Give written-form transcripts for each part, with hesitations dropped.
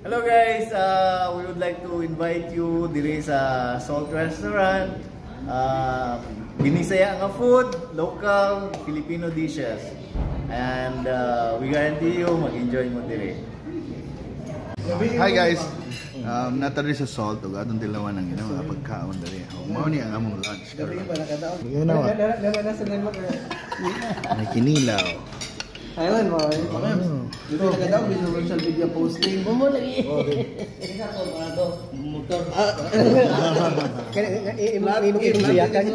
Hello guys, we would like to invite you diri sa Salt Restaurant. Binisaya nga food, local Filipino dishes. And we guarantee you mag-enjoy mo diri. Hi guys. Naa ta diri sa Salt ug atong tilawan ang ina mga pagkaon diri. Ug mao ni ang among lunch karon. Ginawa. May kinilaw. Thailand mo. Dito nakadaog sa social media posting. Mo lagi. Kaya imo siyakan.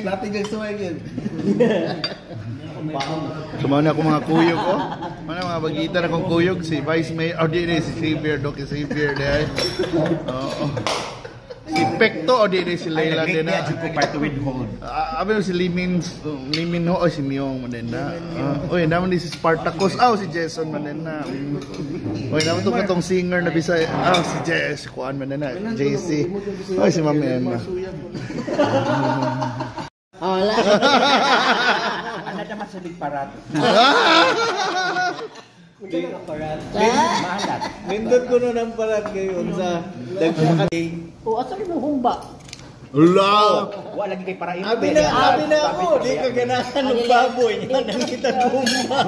Lapi kag suway gyud. So mao na ako mga kuyog ko. Mao na mga bagita na akong kuyog, si Vice Mayor, oh di si Xavier, Doc Xavier di ay. Oo. Si Pekto o di si Leila din na. Ay, ko part to withhold. Ah, abi si Limin, Limin ho, o si Myong man din na. Ah, oy, naman di si Spartacus, ah, si Jason man din na. Oy, naman to katong singer na Bisaya. Ah, si Jess, kuan man din na, JC. Oy, si Mami Emma. Oh, wala. Ano naman sa parat? Maalat. Nindot ko no ng parat ngayon sa dagsa. O, asa rin mo humba? Ula! Wa lagi kay para Abi na ako, di ka ganahan ng baboy niya nang kita humba.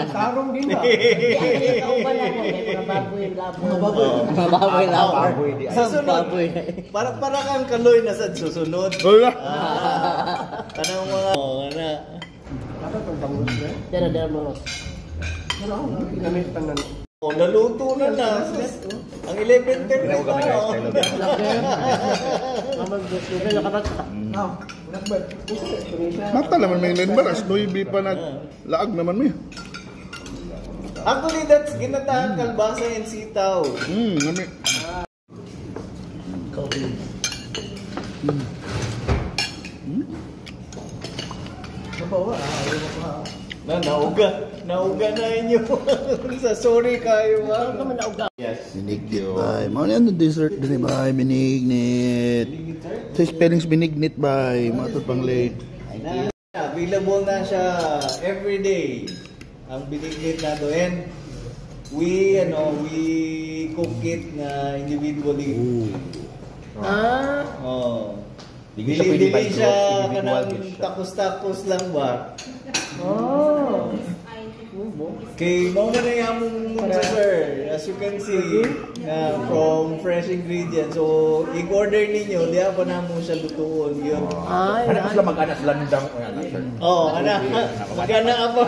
Tarong din ba? Di, kauban ako. May mga baboy, laboy. Mga baboy. Mga baboy, laboy. Baboy di. Susunod, Baboy. para kang kaloy na sa susunod. Ula! Ah, kanang mga, oh, kana. Dapat pang bangus na. Dara, dara, mga. Gamit tanan. Oh, naluto na na. Sus, ang 11:30 na. Oh. Mamag, gusto nakabat. Ah, nakbat. Mata naman may lembar, as 9 pa nag laag naman mi. Actually, that's ginataang kalbasa and sitaw. Nami. Na, nauga. Nauga na inyo. Sa sorry kayo, ha. Yes. Binignit bay. Mao ni ang dessert diri bay, binignit. Sa spellings binignit bay, matud pang late. Na, available na siya every day. Ang binignit na to. And we, ano, we cook it na individually. Ah, Oh. Di siya Dili, pwede by dili siya group, individual kanang gid siya. takos-takos lang ba? Oh. Kay mao man na among sa sir. As you can see, na from fresh ingredients. So, i-order ninyo, diya pa na mo siya lutuon yun. Ay, Ano sila mag-ana sila nindang, sir? Oh, ana, magana pa.